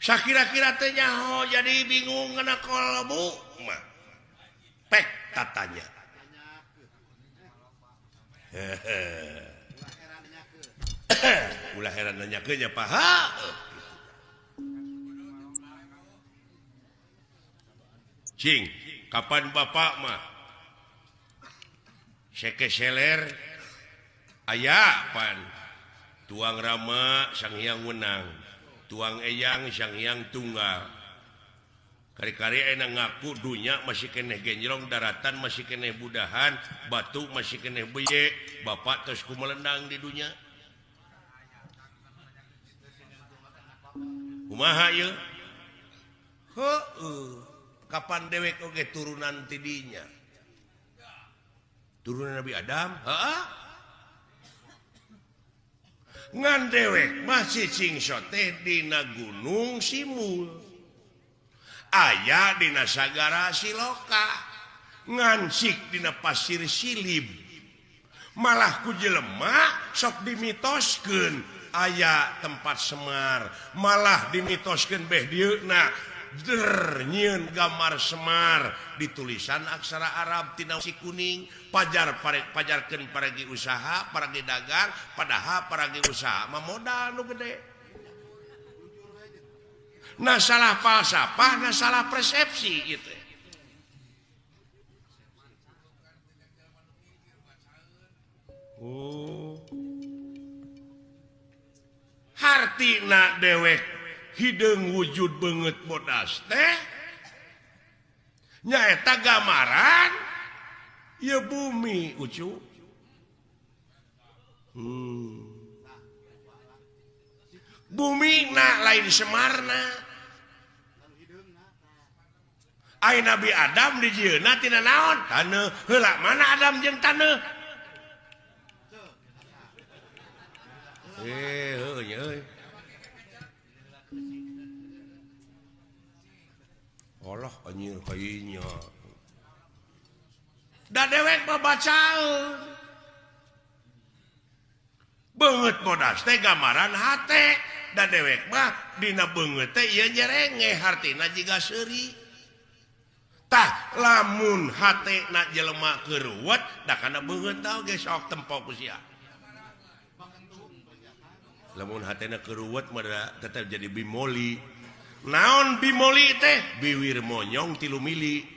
Sakira-kira teh nyaho jadi bingung kana kolbu mah. Pek tatanya. Ulah heran nanyakeun nya paha. Cing, kapan bapak mah seke seler aya pan tuang Rama Sang Hyang Wenang, tuang Eyang Sang Hyang Tunggal. Kari-kari enak ngaku dunya masih keneh genjrong, daratan masih keneh budahan, batu masih keneh beye, bapak terus kumelendang di dunya. Kumaha ieu? Heueuh. Kapan dewek oge turunan tidinya? Turunan Nabi Adam? Heeh. Ngan dewek masih cingso teh dina Gunung Simul. Aya dina Sagara Siloka. Ngansik dina Pasir Silib. Malah ku jelema sok dimitoskeun aya tempat Semar, malah dimitoskeun beh dieuna der nyieun gambar Semar ditulisan aksara Arab tina si kuning pajar pajarkeun paragi usaha paragi dagang padahal paragi usaha mah modal nu gede. Nah salah falsafah, nah salah persepsi ieu teh. Oh. Hartina dewek hideung wujud beungeut bodas teh nyaeta gambaran ieu bumi ucu. Bumi na lain Semarna. Ai Nabi Adam dijieunna tina naon? Taneuh. Heula mana Adam jeung taneuh? Heueuh nya euy. Allah anjir kayanya. Da dewek mah bacaeun. Beungeut bodas teh gambaran hate. Da dewek mah dina beungeut teh ieu nyerengeh hartina jiga seuri. Tah lamun hate na jelema keuruwet da kana beungeut tah oge sok tempo ku sia. Lamun hatena keuruwet mah tetep jadi bimoli. Naon bimoli teh? Biwir monyong 3 mili.